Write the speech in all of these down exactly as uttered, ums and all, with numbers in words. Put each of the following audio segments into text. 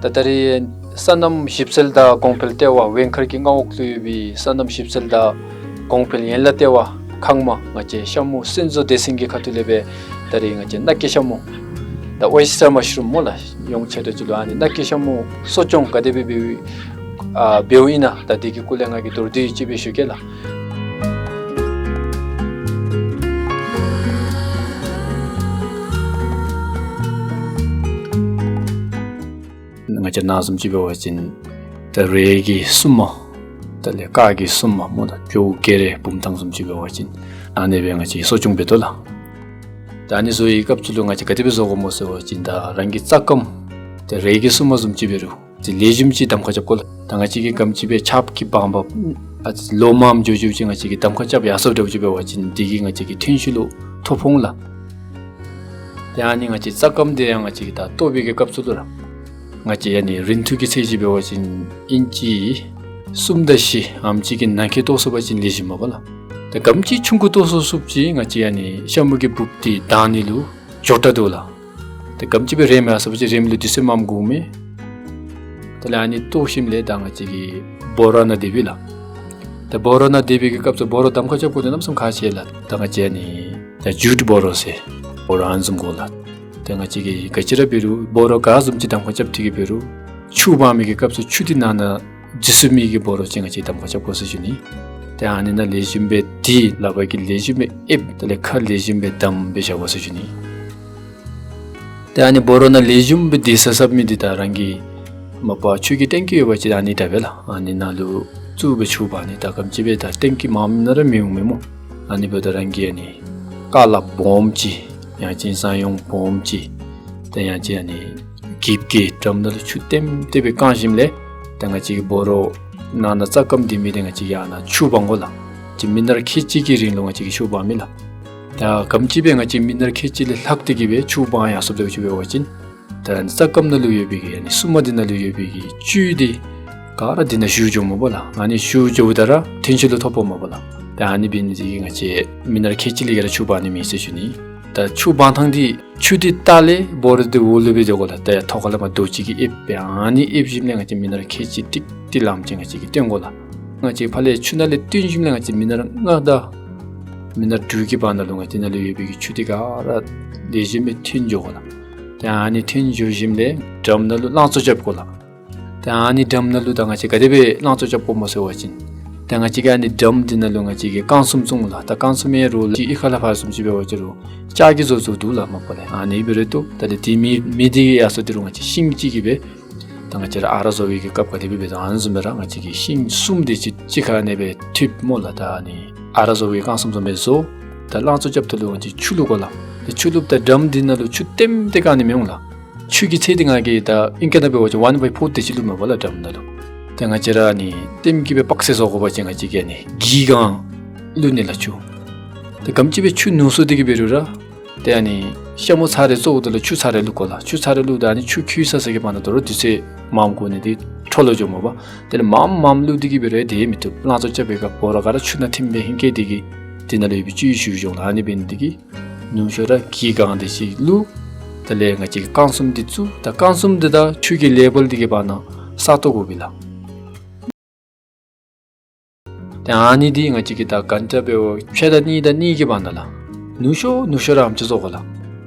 ད་ད་རེས་སོ་ནམ་ཞིབ་འཚོལ་དང་གོང་འཕེལ་ལྟེ་བ་ཝེང་ཁར་གྱི་མངའ་འོག་ལུ་ཡོད་པའི་སོ་ནམ་ཞིབ་འཚོལ་དང་གོང་འཕེལ་ཡན་ལག་ལྟེ་བ་ཁང་མ་ང་བཅས་ཤ་མུ་སོན་བཟོ་སྡེ་ཚན་གྱི་ཁ་ཐུག་ལས་སྦེ་ད་རེས་ང་བཅས་ནགས་ཀྱི་ཤ་མུ་ད་ཨོའི་སི་ཊར་མ་ཤ་རུམ་སྨོ་ལགས། ཡོངས་ཆེ་ཏོག་ཅིག་ལུ་ཨ་ནི་ནགས་ཀྱི་ཤ་མུ་གསོ་སྐྱོང་ག་དེ་སྦེ་འབདཝ་ཨིན་ཨ་འབདཝ་ཨིན་ན་ད་དེ་གི་སྐོར་ལས་ང་གིས་མདོར་བསྡུས་ཅིག་སྦེ་ཞུ་གེ་ལགས། ང་བཅས་ནཱ་བཟུམ་ཅིག་འབད་བ་ཅིན་ད་རས་ཀྱི་སྲུང་མ་དེ་ལས་རྐ་གི་སྲུང་མ་སྨོ་ད་བྱ་རྒོད་རས་བུམ་ཐང་བཟུམ་ཅིག་འབད་བ་ཅིན་ཨ་ནི་སྦེ་ང་བཅས་གསོ་སྐྱོང་འབད་དོ་ལགས། ད་ཨ་ནི་བཟོ་བའི་སྐབས་སུ་ལུ་ང་བཅས་ག་དེ་སྦེ་བཟོ་དགོཔ་སྨོ་ཟེར་བ་ཅིན་ད་རང་གི་རྩྭ་སྐམ་དེ་རས་ཀྱི་སྲུང་མ་བཟུམ་ཅིག་འབད་རུང་དེ་ལེགས་ཤོམ་ཅིག་གདམ་ཁ་རྐྱབ་དགོ་ལགས། ད་ང་བཅས་ཀྱིས་ག་དེམ་ཅིག་སྦེ་ཆརཔ་གིས་སྦང་སྦང་ཨ་ལོ་མངམ་འགྱོ་འགྱོཝ་ཅིག་ང་བཅས་ཀྱིས་གདམ་ཁ་རྐྱབ་ཡར་སོངམ་འདྲཝ་ཅིག་འབད་བ་ཅིན་དེ་གིས་ང་བཅས་ཀྱི་ཐོན་ཤུགས་ལུ་ཐོ་ཕོག་འོང་ལགས། ཏེ་ཨ་ནི་ང་བཅས་རྩྭ་སྐམ་དེ་ཡང་ང་བཅས་ཀྱིས་ད་བཏོག་པའི་གི་སྐབས་སུ་ལུ་ར་ང་བཅས་ཨ་ནི་རིང་ཐུང་གི་ཚད་ཅིག་འབད་བ་ཅིན་ཨིན་ཅི་གསུམ་དང་བཞི་ཨ་ནེམ་ཅིག་གི་ནང་འཁོད་བཏོག་ཚུགས་པ་ཅིན་ལེགས་ཤོམ་མས་པ་ལགས། ཏེ་ག་དེམ་ཅིག་ཆུང་ཀུ་བཏོག་ཚུགས་ཚུགསཔ་ཅིག་ང་བཅས་ཨ་ནི་ཤ་མུ་གི་འབུཔ་དེ་དྭངས་ནི་ལུ་མགྱོགས་དྲགས་འདུག་ལགས། ཏེ་ག་དེམ་ཅིག་སྦེ་རིངམོ་ཡར་སོང་པ་ཅིན་རིངམོ་ལུ་དུས་ཚོད་མངམ་འགོརཝ་མས། དེ་ལས་ཨ་ནི་བཏོག་ཞིནམ་ལས་ད་ང་བཅས་ཀྱིས་སྦོ་ར་ནང་སྡེབ་པས་ལགས། ཏེ་སྦོ་ར་ནང་སྡེབ་པའི་གི་སྐབས་སུ་སྦོ་ར་གདམ་ཁ་རྐྱབ་དགོ་ནི་གནམ་མེད་ས་མེད་ཁག་ཆེ་ལགས། ད་ང་བཅས་ཨ་ནི་ད་ཇུཊ་སྦོ་ར་ཟེར་སྦོ་ར་ཨ་ནི་བཟུམ་དགོ་ལགས། ཏེ་ང་བཅས་ཀྱིས་ག་ཅི་ར་འབད་རུང་སྦོ་ར་ག་བཟུམ་ཅིག་གདམ་ཁ་རྐྱབ་སྟེ་གི་འབད་རུང་ཆུ་སྦང་མི་གི་སྐབས་སུ་ཆུ་དེ་ནང་ན་འཛུལ་ཚུགས་མི་གི་སྦོ་ར་ཅིག་ང་བཅས་གདམ་ཁ་རྐྱབ་དགོ་ཟེར་ཞུ་ནི། ཏེ་ཨ་ནི་ནང་ལེགས་ཤོམ་སྦེ་དེ་ལག་པ་གིས་ལེགས་ཤོམ་སྦེ་ཨེབ་དེ་ལས་ཁ་ལེགས་ཤོམ་སྦེ་བསྡམས་སྦེ་བཞག་དགོ་ཟེར་ཞུ་ནི། ཏེ་ཨ་ནི་སྦོ་ར་ནང་ལེགས་ཤོམ་སྦེ་སྡོད་ས་ས་མི་འདི་ད་རང་གི་མ་པ་ཆུ་གི་ཊེང་ཀི་ཡོད་པ་ཅིན་ཨ་ནི་དྲག་པས་ལགས། ཨ་ནི་ནང་ལུ་བཙུགས་སྦེ་ཆུ་སྦང་ནི། ད་ག་དེམ་ཅིག་སྦེ་ད་ཊེང་ཀི་མངམ་ནང་ར་མི་འོང་མས་སྨོ། ཨ་ནི་འབདཝ་ད་རང་གི་ཨ་ནི་ཀ་ལ་སྦོམ་ཅིག་ཡང་ཅིན་ཟངས་གཡོག་སྦོམ་ཅིག་ཏེ་ཡང་ཅིན་ཨ་ནི་འགྱིབ་ཀྱི་ཌམ་ནང་ལུ་ཆུ་ལྟེམ་ལྟེ་སྦེ་བཀང་ཞིནམ་ལས་ད་ང་བཅས་ཀྱིས་སྦོ་ར་ནང་ན་རྩྭ་སྐམ་སྡེབ་མི་དེ་ང་བཅས་ཀྱིས་ཨ་ནཱ་ཆུ་སྦང་དགོ་ལགས། ཅིག་མི་ནཊ་ཁལ་གཅིག་གི་རིང་ལུ་ང་བཅས་ཀྱིས་ཆུ་སྦང་མས་ལགས། ད་ག་དེམ་ཅིག་སྦེ་ང་བཅས་མི་ནཊ་ཁལ་གཅིག་ལས་ལྷག་སྟེ་གི་སྦེ་ཆུ་སྦང་ཡར་སོངམ་འདྲཝ་ཅིག་འབད་བ་ཅིན་ད་རྩྭ་སྐམ་ནང་ལུ་ཡོད་པའི་གི་ཨ་ནི་སྲུང་མ་འདི་ནང་ལུ་ཡོད་པའི་གི་བཅུད་དེ་ག་ར་འདི་ནང་ཞུ་འགྱོཝ་མས་པ་ལགས། ཨ་ནི་ཞུ་འགྱོཝ་ད་ར་ཐོན་ཤུགས་ལུ་ཐོ་ཕོགཔ་མས་པ་ལགས། ད་ཨ་ནི་འབད་ནི་དེ་གིས་ང་བཅས་མི་ནཊ་ཁལ་གཅིག་ལས་བརྒལ་ར་ཆུ་སྦང་ནི་མེད་ཟེར་ཞུ་ནི། ད་ཆུ་སྦང་ཐངས་འདི་ཆུ་འདི་ལྟག་ལས་སྦོ་ར་འདི་འོག་ལུ་སྦེ་འགྱོ་དགོ་ལགས། ད་ཡར་ཐོག་ཁ་ལས་མར་རྡོ་ཅིག་གིས་ཨེབ་སྦེ་ཨ་ནི་ཨེབ་ཞིནམ་ལས་ང་བཅས་མི་ནཊ་ཁལ་གཅིག་ཏིག་ཏིག་ལངམ་ཅིག་ང་བཅས་ཀྱིས་བཏོན་དགོ་ལགས། ང་བཅས་ཕར་ལས་ཆུ་ནང་ལས་བཏོན་ཞིནམ་ལས་ང་བཅས་མི་ནཊ་ལྔ་དང་མི་ནཊ་དྲུག་གི་བར་ན་ལུ་ང་བཅས་ནང་ལུ་ཡོད་པའི་གི་ཆུ་འདི་ག་ར་ལེགས་ཤོམ་སྦེ་ཐོན་འགྱོ་དགོ་ལགས། ད་ཨ་ནི་ཐོན་འགྱོ་ཞིནམ་ལས་ཌམ་ནང་ལུ་རླངས་བཙོ་རྐྱབ་དགོ་ལགས། ད་ཨ་ནི་ཌམ་ནང་ལུ་ད་ང་བཅས་ག་དེ་སྦེ་རླངས་བཙོ་རྐྱབ་དགོཔ་སྨོ་ཟེར་བ་ཅིན་ད་ང་བཅས་ཀྱིས་ཨ་ནི་ཌམ་འདི་ནང་ལུ་ང་བཅས་ཀྱིས་རྐང་གསུམ་བཙུགས་འོང་ལགས། ད་རྐང་གསུམ་ཡང་རོགས་ལུ་ཅིག་གཡུས་ཁ་ལས་ཕར་བཟུམ་ཅིག་འབད་བ་ཅིན་རོགས་ལྕགས་ཀྱི་བཟོ་བཟོཝ་འདུག་ལགས་མ་པ་ལས། ཨ་ནི་འབད་རུང་བཏུབ། ད་ལས་དེ་མེད་མེད་དེ་ཡར་སོང་སྟེ་རུང་ང་བཅས་ཤིང་ཅིག་གིས་སྦེ་ད་ང་བཅས་ར་ཨ་རག་བཟོ་བའི་གི་སྐབས་ག་དེ་སྦེ་འབད་དོ་ཨ་ནི་བཟུམ་སྦེ་ར་ང་བཅས་ཀྱིས་ཤིང་གསུམ་དེ་ཅིག་གཅིག་ཁར་ཨ་ནི་སྦེ་མཐུད་སྨོ་ལགས། ད་ཨ་ནི་ཨ་རག་བཟོ་བའི་རྐང་གསུམ་བཟུམ་སྦེ་བཟོ། ད་རླངས་བཙོ་རྐྱབ་ད་ལུ་ང་བཅས་ཆུ་བླུག་དགོ་ལགས། ཏེ་ཆུ་བླུགཔ་ད་ཌམ་འདི་ནང་ལུ་ཆུ་ལྟེམ་ལྟེ་བཀང་ནི་མི་འོང་ལགས། ཆུ་གི་ཚད་འདི་ང་གིས་ད་ཨིང་སྐད་ནང་འབད་བ་ཅིན་ཝན་བའི་ཕོར་དེ་ཅིག་བླུག་མས་པ་ལགས་ཌམ་ནང་ལུ། ཏེ་ང་བཅས་ར་ཨ་ནི་ལྟེམ་གྱི་སྦེ་དཔག་ཚད་བཟོ་དགོ་པ་ཅིན་ང་བཅས་ཀྱིས་ཨ་ནི་གིས་གང་བླུག་ནི་ལགས་ཆུ། ཏེ་ག་དེམ་ཅིག་སྦེ་ཆུ་ཉུང་སུ་དེ་གིས་འབད་རུང་ར་ཏེ་ཨ་ནི་ཤ་མུ་ཚར་རེ་བཙོཝ་ད་ལུ་ཆུ་ཚར་རེ་བླུག་དགོ་ལགས། ཆུ་ཚར་རེ་བླུགཔ་ད་ཨ་ནི་ཆུ་ཁོལ་ས་ས་གི་བར་ན་དོ་རུང་དུས་ཚོད་མངམ་འགོར་ནི་དེ་འཕྲོ་བརླག་འགྱོཝ་མས་པ། དེ་ལས་མངམ་མངམ་བླུག་སྟེ་གིས་འབད་རུང་དེ་མི་བཏུབ། རླངས་བཙོ་རྐྱབ་པའི་སྐབས་སྦོ་ར་ག་ར་ཆུ་ནང་ཐིམ་སྦེ་ཧིང་སྐད་དེ་གིས་དེ་ནང་ལུ་ཡོད་པའི་བཅུད་ཞུ་འགྱོ་འོང་ལགས། ཨ་ནི་འབད་ནི་དེ་གིས་ཉུང་ཤོས་ར་གིས་གང་དེ་ཅིག་བླུག། དེ་ལས་ང་བཅས་ཀྱིས་རྐང་གསུམ་འདི་བཙུགས། ད་རྐང་གསུམ་འདི་དང་ཆུ་གི་ལེ་བཱལ་འདི་གི་བར་ན་ས་སྟོང་དགོ་པས་ལགས། ཏེ་ཨ་ནི་འདི་ང་བཅས་ཀྱིས་ད་ག་དེ་སྦེ་འབདཝ་ཕྱེད་དང་གཉིས་དང་གཉིས་ཀྱི་བར་ན་ལགས། ཉུང་ཤོས་ཉུང་ཤོས་ར་ཨ་ནེམ་ཅིག་བཟོ་དགོ་ལགས།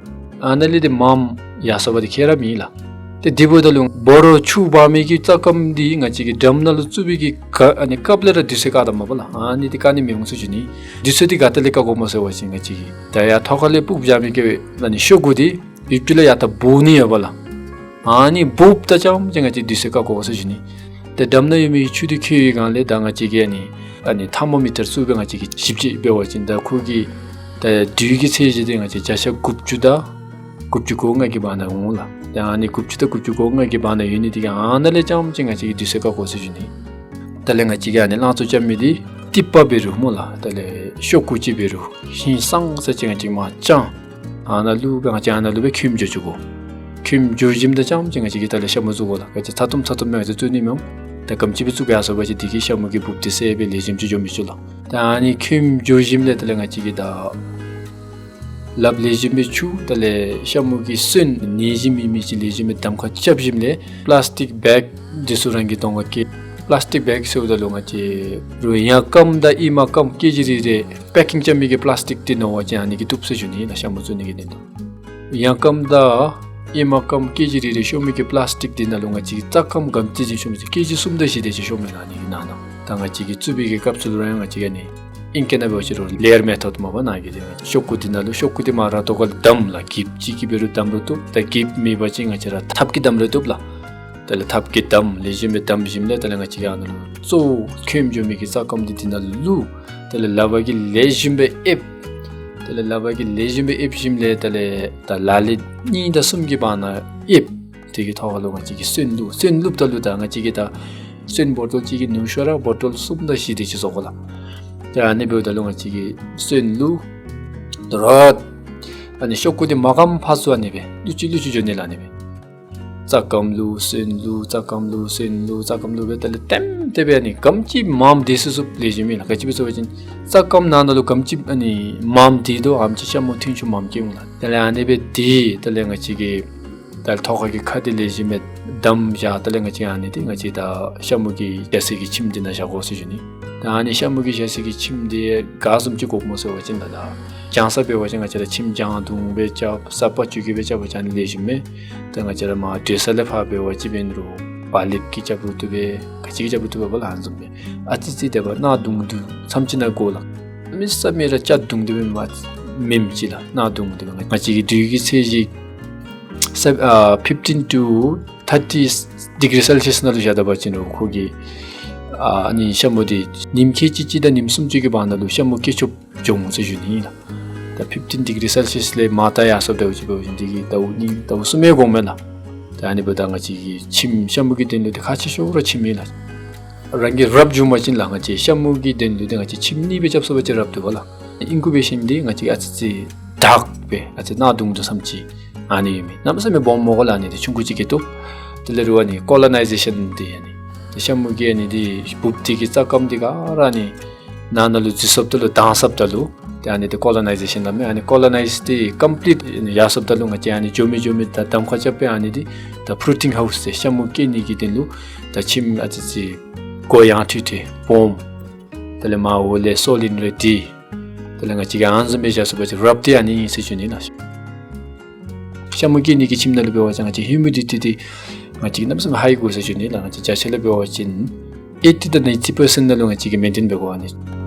ཨ་ནཱ་ལས་འདི་མངམ་ཡར་སོང་བ་འདི་ཁྱད་ར་མེད་ལགས། ཏེ་དེ་འབདཝ་ད་ལུ་སྦོ་ར་ཆུ་སྦང་མི་གི་རྩྭ་སྐམ་འདི་ང་བཅས་ཀྱིས་ཌམ་ནང་ལུ་བཙུགས་པའི་གི་ག་ཨ་ནི་སྐབས་ལས་ར་དུས་ཚོད་བཀག་ད་མས་པ་ལགས། ཨ་ནི་འདི་བཀག་ནི་མི་འོང་ཟེར་ཞུ་ནི། དུས་ཚོད་འདི་ག་ཏེ་ལས་བཀག་དགོཔ་སྨོ་ཟེར་བ་ཅིན་ང་བཅས་ཀྱིས་ད་ཡར་ཐོག་ཁ་ལས་སྤུབ་བཞག་མི་གི་ཨ་ནི་ཤོག་གུ་འདི་ཡུདཔ་ཅིག་ལས་ཡར་ད་འབོ་ནི་ཡོད་པ་ལགས། ཨ་ནི་འབོཝ་ད་རྐྱངམ་ཅིག་ང་བཅས་དུས་ཚོད་བཀག་དགོ་ཟེར་ཞུ་ནི། ཏེ་ཌམ་ནང་ཡོད་མི་ཆུ་འདི་ཁོལ་བའི་སྒང་ལས་ད་ང་བཅས་ཀྱིས་ཨ་ནི་ཨ་ནི་ཐར་མོ་མི་ཊར་བཙུགས་སྦེ་ང་བཅས་ཀྱིས་ཞིབ་དཔྱད་འབད་བ་ཅིན་ད་ཁོ་གི་ད་དྲོད་ཀྱི་ཚད་གཞི་འདི་ང་བཅས་བརྒྱ་ཆ་དགུ་བཅུ་དང་དགུ་བཅུ་གོ་ལྔ་གི་བར་ན་འོང་ལགས། ཏེ་ཨ་ནི་དགུ་བཅུ་དང་དགུ་བཅུ་གོ་ལྔ་གི་བར་ན་ཡོད་ནི་འདི་གིས་ཨ་ནཱ་ལས་རྐྱངམ་ཅིག་ང་བཅས་ཀྱིས་དུས་ཚོད་བཀག་དགོ་ཟེར་ཞུ་ནི། དེ་ལས་ང་བཅས་ཀྱིས་ཨ་ནི་རླངས་བཙོ་རྐྱབ་མི་འདི་ཏིག་པ་འབད་རུང་སྨོ་ལགས། དེ་ལས་ཤོག་གུ་ཅིག་འབད་རུང་ཧིང་སངས་ས་ཅིག་ང་བཅས་མར་དཔྱང་ཨ་ནཱ་ལུ་སྦེ་ང་བཅས་ཨ་ནཱ་ལུ་སྦེ་ཁོལ་འགྱོ་བཅུག་དགོ། ཁོལ་འགྱོ་ཞིནམ་ད་རྐྱངམ་ཅིག་ང་བཅས་ཀྱིས་དེ་ལས་ཤ་མུ་བཙུགས་དགོ་ལགས། ག་ཅི་ཚ་ཏོམ་ཚ་ཏོམ་སྦེ་ང་བཅས་བཙུགས་ནི་མི་འོང་། ད་ག་དེམ་ཅིག་སྦེ་བཙུགས་ཡར་སོང་པ་ཅིན་དེ་གིས་ཤ་མུ་གི་འབུཔ་འདི་བསད་སྦེ་ལེགས་ཤོམ་ཅིག་འགྱོ་མི་ཚུགས་ལགས། ད་ཨ་ནི་ཁེངས་འགྱོ་ཞིནམ་ལས་དེ་ལས་ང་བཅས་ཀྱིས་ད་ལགཔ་ལེགས་ཤོམ་སྦེ་འཁྱུ། དེ་ལས་ཤ་མུ་གི་སོན་ནད་གཞི་མེད་མི་ཅིག་ལེགས་ཤོམ་སྦེ་གདམ་ཁ་རྐྱབ་ཞིནམ་ལས་པ་ལཱསི་ཊིཀ་བེག་འདི་ཚུ་རང་གི་གདོང་ཁར་བཀལ། པ་ལཱསི་ཊིཀ་བེག་ཟེརཝ་ད་ལུ་ང་བཅས་རུང་ཡང་སྐམ་དང་ཨེ་མ་སྐམ་ཀེ་ཇི་རེ་རེ་པེ་ཀིང་རྐྱབ་མི་གི་པ་ལཱསི་ཊིཀ་འདི་ནང་འབད་བ་ཅིན་ཨ་ནི་གིས་བཏུབ་ཟེར་ཞུ་ནི་ལགས། ཤ་མུ་བཙུགས་ནི་གི་དོན་ལུ་ཡང་སྐམ་དང་ཨེ་མ་སྐམ་ཀེ་ཇི་རེ་རེ་ཤོར་མི་གི་པ་ལཱསི་ཊིཀ་འདི་ནང་ལུ་ང་བཅས་ཀྱིས་རྩྭ་སྐམ་ག་དེམ་ཅིག་ཅིག་ཤོར་མི་ཅིག་ཀེ་ཇི་གསུམ་དང་བཞི་དེ་ཅིག་ཤོར་མས་ལགས། ཨ་ནི་གི་ནང་ན་ད་ང་བཅས་ཀྱིས་བཙུགས་པའི་གི་སྐབས་སུ་ལུ་ར་ཡང་ང་བཅས་ཀྱིས་ཨ་ནི་ཨིང་སྐད་ནང་འབད་བ་ཅིན་རུང་ལེ་ཡར་མེ་ཐོཌ་སྨོ་ལགས། ཨ་ནི་གིས་ཤོག་ཀུ་འདི་ནང་ལུ་ཤོག་ཀུ་འདི་མར་ར་ཏོག་ཀ་ལུ་བསྡམ་ལགས། གིབ་ཅིག་གིས་འབད་རུང་བསྡམ་རུང་བཏུབ། ད་གིབ་མེད་པ་ཅིན་ང་བཅས་ར་ཐགཔ་གིས་བསྡམ་རུང་བཏུབ་ལགས། དེ་ལས་ཐགཔ་གིས་བསྡམ། ལེགས་ཤོམ་སྦེ་བསྡམ་ཞིནམ་ལས་དེ་ལས་ང་བཅས་ཀྱིས་ཨ་ནཱ་ལུ་གཙོ་བོ་ཁེངས་འགྱོ་མི་གི་རྩྭ་སྐམ་འདི་འདི་ནང་ལུ་བླུགས། དེ་ལས་ལགཔ་གིས་ལེགས་ཤོམ་སྦེ་ཨེབ། དེ་ལས་ལགཔ་གིས་ལེགས་ཤོམ་སྦེ་ཨེབ་ཞིནམ་ལས་དེ་ལས་ད་ལ་ལུ་གཉིས་དང་གསུམ་གྱི་བར་ན་ཨེབ། དེ་གི་ཐོག་ཁ་ལུ་ང་བཅས་ཀྱིས་སོན་བླུགས། སོན་བླུགསཔ་ད་ལུ་ད་ང་བཅས་ཀྱིས་ད་སོན་བོ་ཊོལ་གཅིག་གི་ནུ་ཤོར་ར་བོ་ཊོལ་གསུམ་དང་བཞི་དེ་ཅིག་བཟོ་དགོ་ལགས། ད་ཨ་ནི་འབདཝ་ད་ལུ་ང་བཅས་ཀྱིས་སོན་བླུགས། དོ་རུང་ཨ་ནི་ཤོག་ཀུ་འདི་མ་སྐམ་ཕར་ཚུར་ཨ་ནི་སྦེ་བླུགས་ཅི་བླུགས་ཅི་འགྱོ་ནི་ལགས། ཨ་ནི་སྦེ་རྩྭ་སྐམ་བླུགས་སོན་བླུགས་རྩྭ་སྐམ་བླུགས་སོན་བླུགས་རྩྭ་སྐམ་བླུགས་སྦེ་དེ་ལས་ལྟེམ་ལྟེ་སྦེ་ཨ་ནི་ག་དེམ་ཅིག་མངམ་སྡོད་ཚུགས་ཚུགསཔ་ལེགས་ཤོམ་ཨིན་ལགས། ག་ཅི་སྦེ་ཟེར་བ་ཅིན་རྩྭ་སྐམ་ནང་ན་ལུ་ག་དེམ་ཅིག་ཨ་ནི་མངམ་སྡོད་དོ་ཨ་དེམ་ཅིག་ཤ་མུ་ཐོན་ཆུ་མངམ་སྐྱེ་འོང་ལགས། དེ་ལས་ཨ་ནི་སྦེ་སྡོད། དེ་ལས་ང་བཅས་ཀྱིས་ད་ཐོག་ཁ་གི་ཁ་འདི་ལེགས་ཤོམ་སྦེ་བསྡམས་བཞག། དེ་ལས་ང་བཅས་ཨ་ནི་འདི་ང་བཅས་ད་ཤ་མུ་གི་བཞག་སའི་གི་ཁྱིམ་འདི་ནང་བཞག་དགོ་ཟེར་ཞུ་ནི། ད་ཨ་ནི་ཤ་མུ་གི་བཞག་སའི་གི་ཁྱིམ་འདི་ག་བཟུམ་ཅིག་དགོཔ་སྨོ་ཟེར་བ་ཅིན་ད་ལགས་ལྗང་ས་འབད་བ་ཅིན་ང་བཅས་ར་ཁྱིམ་ལྗང་དུང་སྦེ་རྐྱབ། ས་པག་ཅུ་གི་སྦེ་རྐྱབ་པ་ཅིན་ལེགས་ཤོམ་མས། ད་ང་བཅས་ར་མར་དྲོད་ས་ལས་ཕར་འབད་བ་ཅིན་འབད་རུང་བ་ལེབ་ཀྱིས་རྐྱབ་རུང་བཏུབ་པས། ག་ཅི་གིས་རྐྱབ་རུང་བཏུབ་པས་ལགས། ཨ་ནི་བཟུམ་སྦེ་ཨ་ཙི་ཙི་དེ་སྦེ་གནག་དུང་དུང་ཙམ་ཅིག་ནང་དགོ་ལགས། མི་ས་མི་ར་སྐྱ་དུང་དེ་སྦེ་མ་མེནམ་ཅིག་ལགས། གནག་དུང་དེ་སྦེ་ང་བཅས་ཀྱི་དྲོད་ཀྱི་ཚད་གཞི་ས་ཨ་fifteen to thirty degree Celsius ནང་ལུ་བཞག་ད་པ་ཅིན་རུང་ཁོ་གི་ཨ་ནི་ཤ་མུ་འདི་ཉིནམ་ཁལ་གཅིག་གཅིག་དང་ཉིནམ་སུམ་ཅུ་གི་བར་ན་ལུ་ཤ་མུ་སྐྱེ་ཆོགཔ་འགྱོ་འོང་ཟེར་ཞུ་ནི་ལགས། ད་fifteen degree Celsius ལས་མར་ད་ཡར་སོངམ་ད་ཅིག་འབད་བ་ཅིན་དེ་གིས་ཟླཝ་གཉིས་ཟླཝ་གསུམ་ཡང་འགོརཝ་མས་ལགས། ད་ཨ་ནི་འབདཝ་ད་ང་བཅས་ཀྱི་ཁྱིམ་ཤ་མུ་གི་དོན་ལུ་འདི་ཁག་ཆེ་ཤོས་ར་ཁྱིམ་ཨིན་ལགས། རང་གིས་རབ་བྱུང་པ་ཅིན་ལགས་ང་བཅས་ཤ་མུ་གི་དོན་ལུ་འདི་ང་བཅས་ཁྱིམ་གཉིས་སྦེ་རྐྱབ་ཚུགས་པ་ཅིན་རབ་བཏུབ་པས་ལགས། ཨིན་ཀུ་བེ་ཤཱན་འདི་ང་བཅས་ཨ་ཙི་ཙི་དྲག་སྦེ་ཨ་ཙི་གནག་དུང་དུང་ཙམ་ཅིག་ཨ་ནི་ཨིན་མས། གནམ་མེད་ས་མེད་སྦོམ་མི་དགོ་ལགས། ཨ་ནི་འདི་ཆུང་ཀུ་ཅིག་གིས་བཏུབ། དེ་ལས་རུང་ཨ་ནི་ཀོ་ལོ་ནའི་ཟེ་ཤཱན་འདི་ཨ་ནི་ད་ཤ་མུ་གི་ཨ་ནི་འདི་འབུཔ་འདི་གི་རྩྭ་སྐམ་འདི་ག་ར་ཨ་ནི་ནང་ན་ལུ་འཛུལ་སོངམ་ད་ལུ་དྭངས་སོངམ་ད་ལུ་ཏེ་ཨ་ནི་འདི་ཀོ་ལོ་ནའི་ཟེ་ཤཱན་སླབ་མས། ཨ་ནི་ཀོ་ལོ་ནའིཛ་འདི་ཀམ་པི་ལིཊ་ཡར་སོངམ་ད་ལུ་ང་བཅས་ཨ་ནི་འགྱོ་མི་འགྱོ་མི་ད་གདམ་ཁ་རྐྱབ་སྦེ་ཨ་ནི་འདི་ད་བུ་རུ་ཌིང་ཧའུསི་ཟེར་ཤ་མུ་སྐྱེ་ནི་གི་དོན་ལུ་ད་ཁྱིམ་ཨ་ཙི་ཙི་སྒོ་ཡངས་ཐུང་ཐུང་སྦོམ། དེ་ལས་མར་འོག་ལས་སོ་ལིང་རེ་འདི་དེ་ལས་ང་བཅས་ཀྱིས་ཨ་ནི་བཟུམ་སྦེ་བཞག་ཚུགས་པ་ཅིན་རབ་འདི་ཨ་ནི་ཨིན་ཟེར་ཞུ་ནི་ལགས། ཤ་མུ་སྐྱེ་ནི་གི་ཁྱིམ་ནང་ལུ་འབད་བ་ཅིན་ང་བཅས་ཧིའུ་མི་ཌི་ཊི་འདི་ང་བཅས་ཀྱིས་གནམ་མེད་ས་མེད་ཧའི་དགོ་ཟེར་ཞུ་ནི་ལགས། ང་བཅས་བརྒྱ་ཆ་ལས་འབད་བ་ཅིན་ཨེ་ཊི་དང་ནའིན་ཊི་པར་སེནཊ་ནང་ལུ་ང་བཅས་ཀྱིས་མེན་ཊེན་འབད་དགོ། ཨ་ནི་